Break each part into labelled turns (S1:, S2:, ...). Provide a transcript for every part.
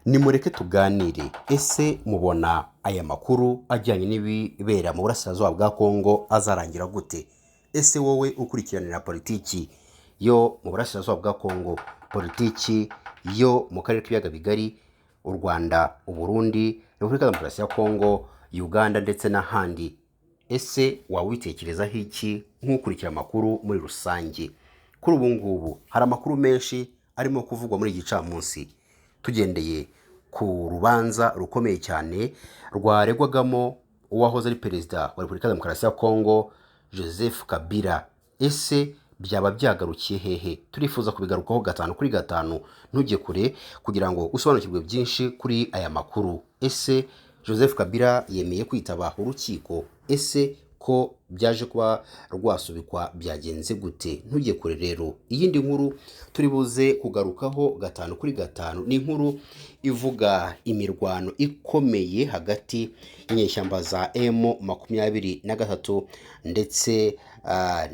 S1: Nimureke tuganire. Ese mubona aya makuru ajyanye n'ibibera mu burasirazuba bwa Kongo azarangira gute? Ese wowe ukurikiranira politiki yo mu burasirazuba bwa Kongo, politiki yo mu karere k'ibiyaga bigari, u Rwanda, u Burundi, Repubulika ya Demokarasi ya Kongo, Uganda ndetse n'ahandi, ese waba ubitekerezaho iki nk'ukurikira amakuru muri rusange? Kuri ubu ngubu hari amakuru menshi arimo kuvugwa muri iki gicamunsi, tugendeye ku rubanza rukomeye cyane rwaregwagamo uwahoze ari perezida wa Repubulika ya Demokarasi ya Kongo, Joseph Kabila. Ese byaba byagarukiye hehe? Turifuza kubigarukaho gatanu kuri gatanu, ntujye kure kugira ngo usobanukirwe byinshi kuri aya makuru. Ese Joseph Kabila yemeye kwitaba urukiko? Ese ko byaje kuba rwasubikwa byagenze gute? Ntujye kure rero. Iyindi nkuru turi buze kugarukaho gatanu kuri gatanu ni inkuru ivuga imirwano ikomeye hagati y'inyeshyamba za M23 ndetse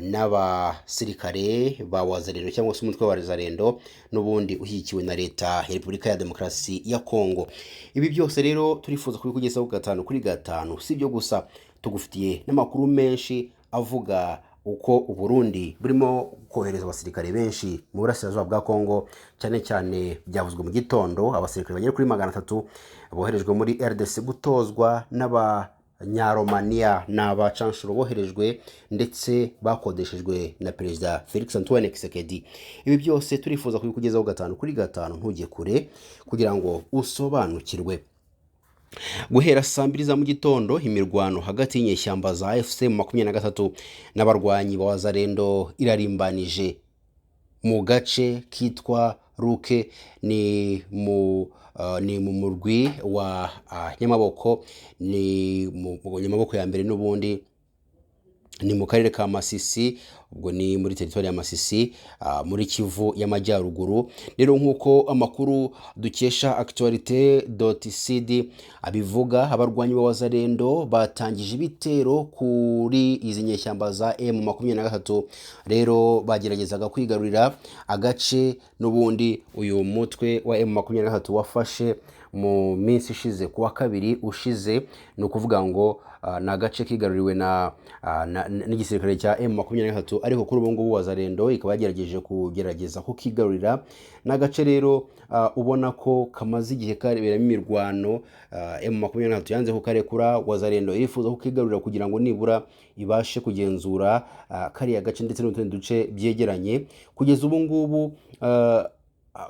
S1: n'abasirikare ba Wazalendo cyangwa se umutwe wa Wazalendo n'ubundi ushyigikiwe na leta ya Repubulika ya Demokarasi ya Kongo. Ibi byose rero turifuza kubikugezaho gatanu kuri gatanu. Si ibyo gusa, tugufitiye n'amakuru menshi avuga uko Uburundi burimo kohereza abasirikare benshi mu burasirazuba bwa Kongo, cyane cyane byavuzwe mu gitondo abasirikare bagera kuri 300 boherejwe muri RDC gutozwa n'Abanyaromaniya, ni abacanshuro boherejwe ndetse bakodeshejwe na Perezida Felix Antoine Tshisekedi. Ibi byose turifuza kubikugezaho gatanu kuri gatanu, ntujye kure kugira ngo usobanukirwe. Guhera saa mbiri za mu gitondo imirwano hagati y'inyeshyamba za FC 23 n'abarwanyi ba Wazalendo irarimbanije mu gace kitwa Ruke, ni mu murwi wa Nyamaboko, ni mu Nyamaboko ya mbere n'ubundi ni mu karere ka Masisi, ubwo ni muri teritwari ya Masisi, muri Kivu y'Amajyaruguru. Rero nk'uko amakuru dukesha actualite.cd abivuga, abarwanyi ba Wazalendo batangije ibitero kuri izi nyeshyamba za M23. Rero bageragezaga kwigarurira agace n'ubundi uyu mutwe wa M23 wafashe mu minsi ishize, ku wa kabiri ushize. Ni ukuvuga ngo ni agace kigaruriwe n'igisirikare cya M23, ariko kuri ubu ngubu Wazalendo ikaba yagerageje kugerageza kukigarurira. Ni agace rero ubona ko kamaze igihe kareberamo imirwano. M23 yanze kukarekura, Wazalendo irifuza kukigarurira kugira ngo nibura ibashe kugenzura kariya gace ndetse n'utundi duce byegeranye. Kugeza ubu ngubu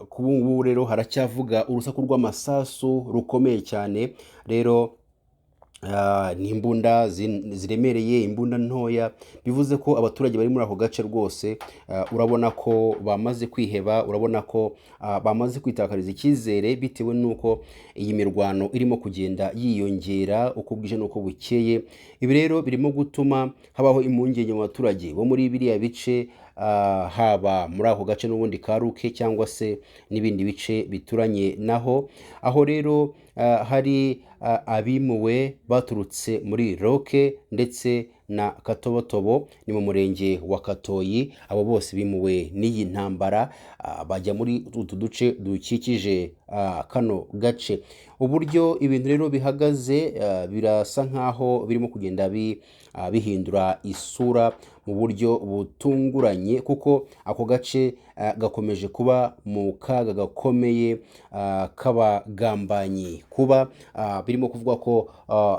S1: ku ngubu rero haracyavuga urusaku rw'amasasu rukomeye cyane. Rero ni imbunda ziremereye, imbunda ntoya, bivuze ko abaturage bari muri ako gace rwose urabona ko bamaze kwiheba, urabona ko bamaze kwitakariza icyizere bitewe n'uko iyi mirwano irimo kugenda yiyongera uko bwije n'uko bukeye. Ibi rero birimo gutuma habaho impungenge mu baturage bo muri biriya bice, haba muri ako gace n'ubundi ka Ruke cyangwa se n'ibindi bice bituranye naho. Aho rero hari abimuwe baturutse muri Roke ndetse na Katobotobo, ni mu murenge wa Katoyi. Abo bose bimuwe n'iyi ntambara, bajya muri utu duce dukikije kano gace. Uburyo ibintu rero bihagaze, birasa nkaho birimo kugenda bihindura isura mu buryo butunguranye, kuko ako gace gakomeje kuba mu kaga gakomeye k'abagambanyi. Kuba birimo kuvuga ko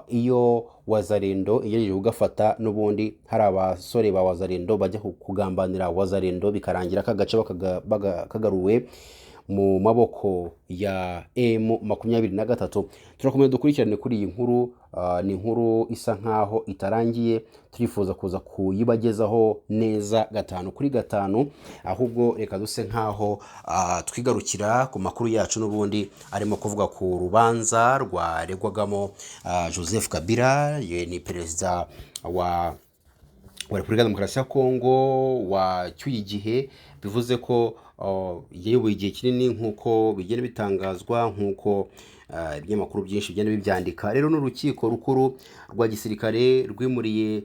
S1: iyo Wazalendo igerageje kugafata, n'ubundi hari abasore ba Wazalendo bajya kugambanira Wazalendo, bikarangira aka gace kagaruwe mu maboko ya M23. Turakomeza dukurikirane kuri iyi nkuru. Ni inkuru isa nkaho itarangiye, turifuza kuza kuyibagezaho neza gatanu kuri gatanu. Ahubwo reka duse nkaho twigarukira ku makuru yacu n'ubundi arimo kuvuga ku rubanza rwaregwagamo Joseph Kabila. Ye ni perezida wa Repubulika ya Demokarasi ya Kongo wacyuye igihe, bivuze ko yayoboye igihe kinini nk'uko bigenda bitangazwa, nk'uko ibinyamakuru byinshi bigenda bibyandika. Rero n'urukiko rukuru rwa gisirikare rwimuriye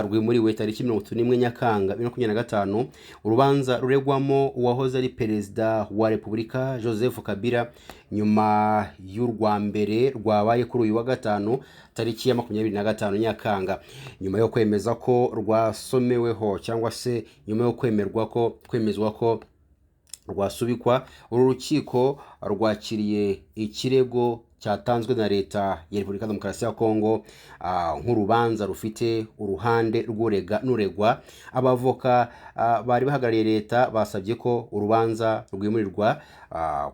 S1: rwimuriwe tariki 31 Nyakanga 2025 urubanza ruregwamo uwahoze ari perezida wa Repubulika Joseph Kabila, nyuma y'urwa mbere rwabaye kuri uyu wa gatanu tariki ya 25 Nyakanga, nyuma yo kwemeza ko rwasomeweho cyangwa se nyuma yo kwemerwa ko kwemezwa ko rwasubikwa. Uru rukiko rwakiriye ikirego cyatanzwe na leta ya Repubulika Demokarasi ya Kongo nk'urubanza rufite uruhande rw'urega n'uregwa. Abavoka bari bahagarariye leta basabye ko urubanza rwimurirwa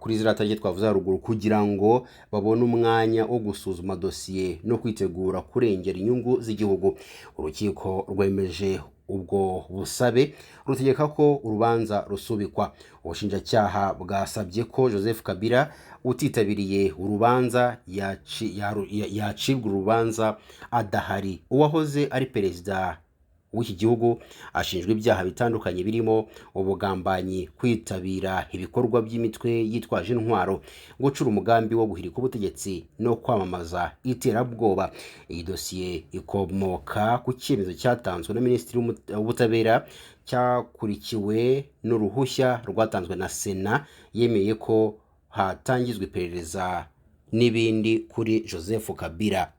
S1: kuri ziriya tariki twavuze haruguru, kugira ngo babone umwanya wo gusuzuma dosiye no kwitegura kurengera inyungu z'igihugu. Urukiko rwemeje ubwo busabe, rutegeka ko urubanza rusubikwa. Ubushinjacyaha bwasabye ko Joseph Kabila utitabiriye urubanza yacibwa urubanza adahari. Uwahoze ari perezida w'iki gihugu ashinjwa ibyaha bitandukanye birimo ubugambanyi, kwitabira ibikorwa by'imitwe yitwaje intwaro, gucura umugambi wo guhirika ubutegetsi no kwamamaza iterabwoba. Iyi dosiye ikomoka ku cyemezo cyatanzwe na Minisitiri w'Ubutabera, cyakurikiwe n'uruhushya rwatanzwe na Sena yemeye ko hatangizwa iperereza n'ibindi kuri Joseph Kabila,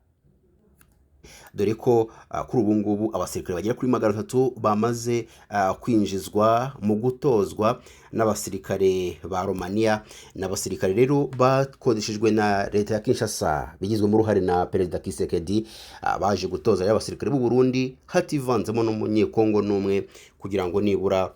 S1: dore ko kuri ubu ngubu abasirikare bagera kuri 300 bamaze kwinjizwa mu gutozwa n'abasirikare ba Romania. N'abasirikare rero bakodeshejwe na leta ya Kinshasa bigizwemo uruhare na perezida Kisekedi, baje gutoza rero abasirikare b'u Burundi hativanzemo n'umunyekongo n'umwe, kugira ngo nibura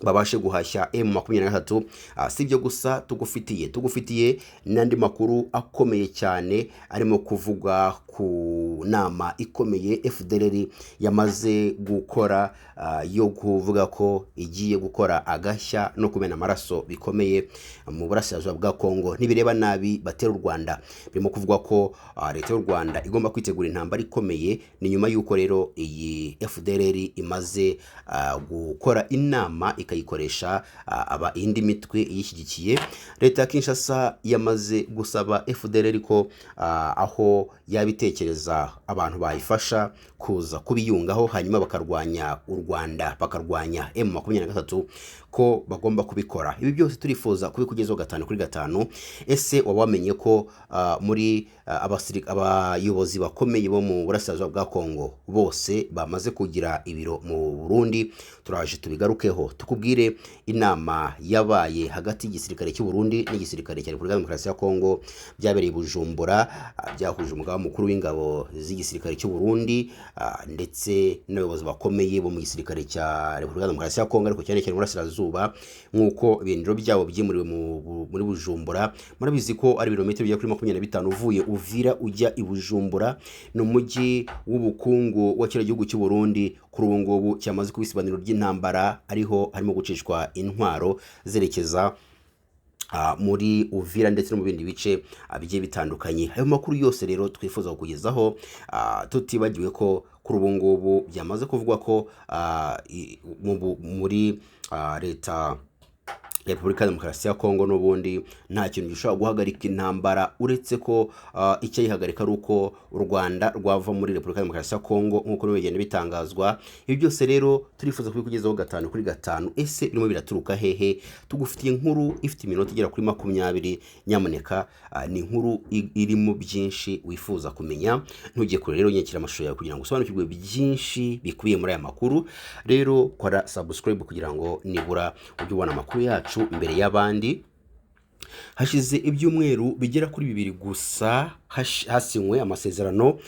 S1: babashe guhashya M23. Si ibyo gusa tugufitiye n'andi makuru akomeye cyane arimo kuvuga ku nama ikomeye FDLR yamaze gukora, yo kuvuga ko igiye gukora agashya no kumena amaraso bikomeye mu burasirazuba bwa Kongo, nibireba nabi batera u Rwanda. Birimo kuvuga ko leta y'u Rwanda igomba kwitegura intambara ikomeye. Ni nyuma y'uko rero iyi FDLR imaze gukora inama ikayikoresha aba indi mitwe iyishyigikiye. Leta ya Kinshasa yamaze gusaba FDLR ko aho yabitekereza abantu bayifasha kuza kubiyungaho, hanyuma bakarwanya u Rwanda, bakarwanya M23, ko bagomba kubikora. Ibi byose turifuza kubikugezaho 5 kuri 5. Ese waba wamenye ko muri abayobozi bakomeye bo mu burasirazuba bwa Kongo bose bamaze kugira ibiro mu Burundi? Turaje tubigarukeho, tukubwire inama yabaye hagati y'igisirikare cy'u Burundi n'igisirikare cya Repubulika Demokarasi ya Kongo byabereye i Bujumbura, byahuje umugaba mukuru w'ingabo z'igisirikare cy'u Burundi ndetse n'abayobozi bakomeye bo mu gisirikare cya Repubulika Demokarasi ya Kongo, ariko cyane cyane mu burasirazuba, nk'uko ibirindiro byabo byimuriwe muri Bujumbura. Murabizi ko ari ibirometero bigera kuri 25 uvuye Uvira ujya i Bujumbura. Ni umujyi w'ubukungu wa kiriya gihugu cy'u Burundi, kuri ubu ngubu cyamaze kuba isibaniro ry'intambara, ariho harimo gucishwa intwaro zerekeza muri Uvira ndetse no mu bindi bice bigiye bitandukanye. Ayo makuru yose rero twifuza kukugezaho, tutibagiwe ko kuri ubu ngubu byamaze kuvugwa ko muri leta ya Repubulika ya Demokarasi ya Kongo n'ubundi nta kintu gishobora guhagarika intambara, uretse ko icyayihagarika ari uko u Rwanda rwava muri Repubulika ya Demokarasi ya Kongo, nk'uko bigenda bitangazwa. Ibi byose rero turifuza kubikugezaho 5 kuri 5. Ese birimo biraturuka hehe? Tugufitiye inkuru ifite iminota igera kuri 20, nyamuneka ni inkuru irimo byinshi wifuza kumenya. Ntujye kure rero, nyakira amashusho yawe kugira ngo usobanukirwe byinshi bikubiye muri aya makuru. Rero kora subscribe kugira ngo nibura ujye ubona amakuru yacu mbere y'abandi. Hashize ibyumweru bigera kuri 2 gusa hasinywe amasezerano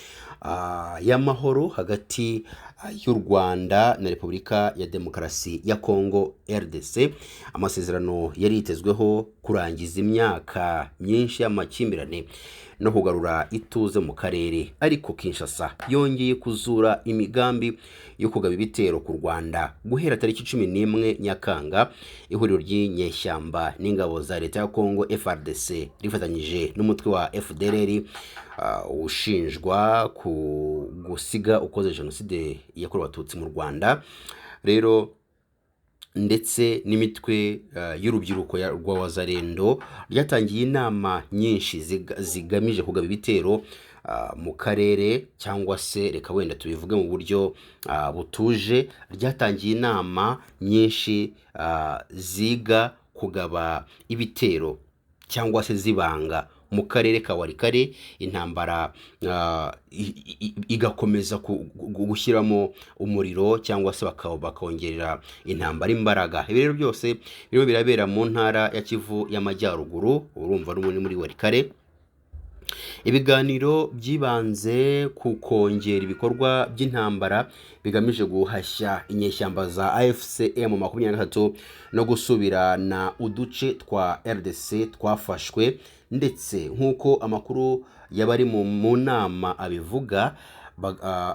S1: y'amahoro hagati y'u Rwanda na Repubulika ya Demokarasi ya Kongo RDC. Amasezerano yari yitezweho kurangiza imyaka myinshi y'amakimbirane no kugarura ituze mu karere, ariko Kinshasa yongeye kuzura imigambi yo kugaba ibitero ku Rwanda. Guhera tariki 11 Nyakanga, ihuriro ry'inyeshyamba n'ingabo za leta ya Kongo FARDC rifatanyije n'umutwe wa FDLR ushinjwa gusiga ukoze jenoside yakorewe Abatutsi mu Rwanda, rero ndetse n'imitwe y'urubyiruko rwa Wazalendo ryatangiye inama nyinshi zigamije kugaba ibitero mu karere, cyangwa se reka wenda tubivuge mu buryo butuje, ryatangiye inama nyinshi ziga kugaba ibitero cyangwa se zibanga mu karere ka Walikale. Intambara igakomeza gushyiramo umuriro cyangwa se bakongerera intambara imbaraga. Ibi rero byose birimo birabera mu ntara ya Kivu y'Amajyaruguru, urumva n'ubundi muri Walikale. Ibiganiro byibanze ku kongera ibikorwa by'intambara bigamije guhashya inyeshyamba za AFC M23 no gusubirana uduce twa RDC twafashwe, ndetse nk'uko amakuru y'abari mu nama abivuga,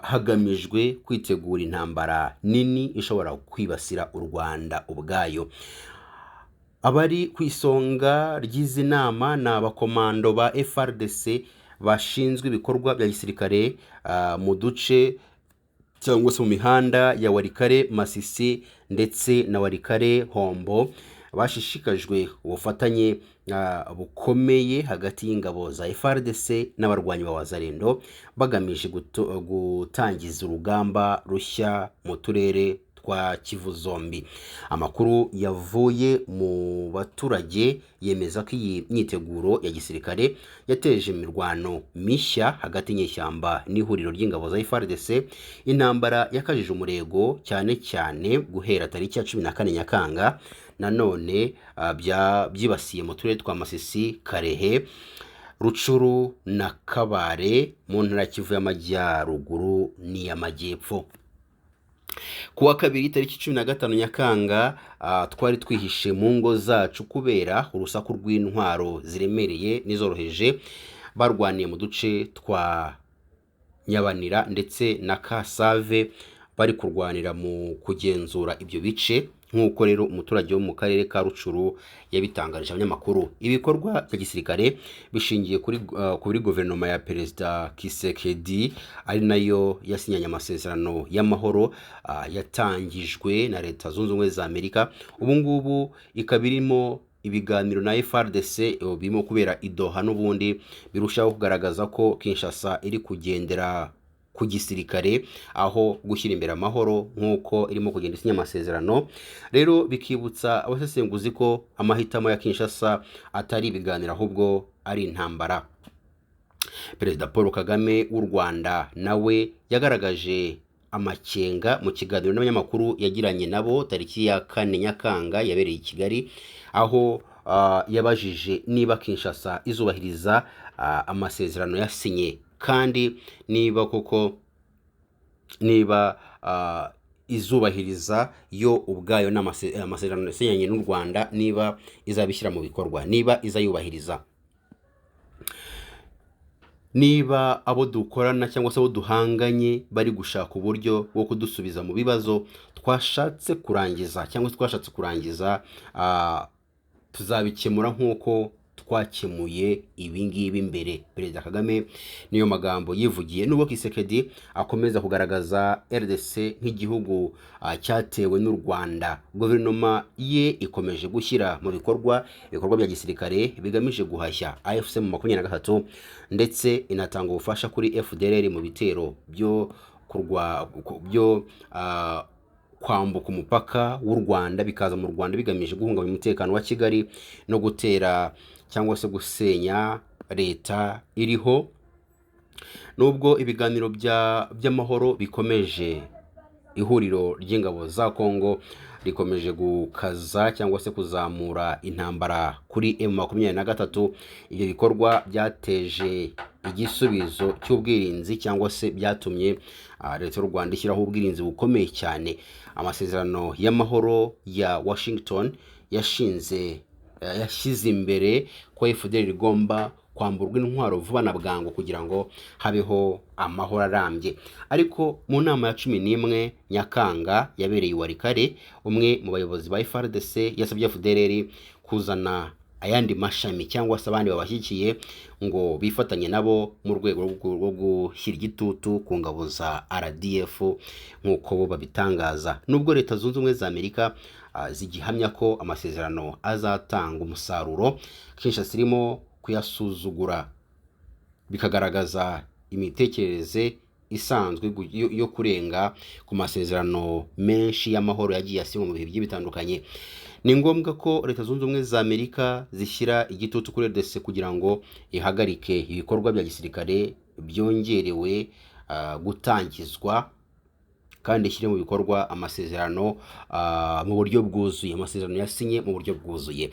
S1: hagamijwe kwitegura intambara nini ishobora kwibasira u Rwanda ubwayo. Abari ku isonga ry'izi nama ni abakomando ba FARDC bashinzwe ibikorwa bya gisirikare mu duce cyangwa se mu mihanda ya Walikale, Masisi ndetse na Walikale Hombo. Bashishikajwe ubufatanye bukomeye hagati y'ingabo za FARDC n'abarwanyi ba Wazalendo, bagamije gutangiza urugamba rushya mu turere twa Kivu zombi. Amakuru yavuye mu baturage yemeza ko iyi myiteguro ya gisirikare yateje imirwano mishya hagati y'inyeshyamba n'ihuriro ry'ingabo za FARDC. Intambara yakajije umurego cyane cyane guhera tariki ya 14 Nyakanga, nanone byibasiye mu turere twa Masisi, Karehe, Rucuru na Kabare mu ntara ya Kivu y'Amajyaruguru n'iy'Amajyepfo. Ku wa kabiri tariki 15 Nyakanga, twari twihishe mu ngo zacu kubera urusaku rw'intwaro ziremereye n'izoroheje barwaniye mu duce twa Nyabanira ndetse na Kasave, bari kurwanira mu kugenzura ibyo bice, nk'uko rero umuturage wo mu karere ka Rucuru yabitangarije abanyamakuru. Ibikorwa bya gisirikare bishingiye kuri guverinoma ya Perezida Tshisekedi, ari nayo yasinyanye amasezerano y'amahoro yatangijwe na Leta Zunze Ubumwe za Amerika, ubu ngubu ikaba irimo ibiganiro na FARDC birimo kubera i Doha, n'ubundi birushaho kugaragaza ko Kinshasa iri kugendera ku gisirikare aho gushyira imbere amahoro nk'uko irimo kugenda isinya amasezerano. Rero bikibutsa abasesenguzi ko amahitamo ya Kinshasa atari ibiganiro ahubwo ari intambara. Perezida Paul Kagame w'u Rwanda nawe yagaragaje amakenga mu kiganiro n'abanyamakuru yagiranye nabo tariki ya 4 Nyakanga yabereye i Kigali, aho yabajije niba Kinshasa izubahiriza amasezerano yasinye, kandi niba koko niba izubahiriza yo ubwayo amasezerano yasinyanye n'u Rwanda, niba izabishyira mu bikorwa, niba izayubahiriza, niba abo dukorana cyangwa se abo duhanganye bari gushaka uburyo bwo kudusubiza mu bibazo twashatse kurangiza cyangwa se twashatse kurangiza, tuzabikemura nk'uko twakemuye ibi ngibi mbere. Perezida Kagame niyo magambo yivugiye. Nubwo Tshisekedi akomeza kugaragaza RDC nk'igihugu cyatewe n'u Rwanda, guverinoma ye ikomeje gushyira mu bikorwa ibikorwa bya gisirikare bigamije guhashya AFC mu 23, ndetse inatanga ubufasha kuri FDLR mu bitero byo byo kwambuka umupaka w'u Rwanda bikaza mu Rwanda bigamije guhungabanya umutekano wa Kigali no gutera cyangwa se gusenya leta iriho. Nubwo ibiganiro by'amahoro bikomeje, ihuriro ry'ingabo za Kongo rikomeje gukaza cyangwa se kuzamura intambara kuri M23. Ibyo bikorwa byateje igisubizo cy'ubwirinzi cyangwa se byatumye leta y'u Rwanda ishyiraho ubwirinzi bukomeye cyane. Amasezerano y'amahoro ya Washington yashyize imbere ko FDLR igomba kwamburwa intwaro vuba na bwangu kugira ngo habeho amahoro arambye. Ariko mu nama ya 11 Nyakanga yabereye i Walikale, umwe mu bayobozi ba FARDC yasabye FDLR kuzana ayandi mashami cyangwa se abandi babashyigikiye ngo bifatanye nabo mu rwego rwo gushyira igitutu ku ngabo za RDF nk'uko bo babitangaza. Nubwo Leta Zunze Ubumwe za Amerika zigihamya ko amasezerano azatanga umusaruro, Kinshasa irimo kuyasuzugura, bikagaragaza imitekerereze isanzwe yo kurenga ku masezerano menshi y'amahoro yagiye asinywa mu bihe bigiye bitandukanye. Ni ngombwa ko Leta Zunze Ubumwe za Amerika zishyira igitutu kuri RDC kugira ngo ihagarike ibikorwa bya gisirikare byongerewe gutangizwa, kandi ishyire mu bikorwa amasezerano mu buryo bwuzuye, amasezerano yasinye mu buryo bwuzuye.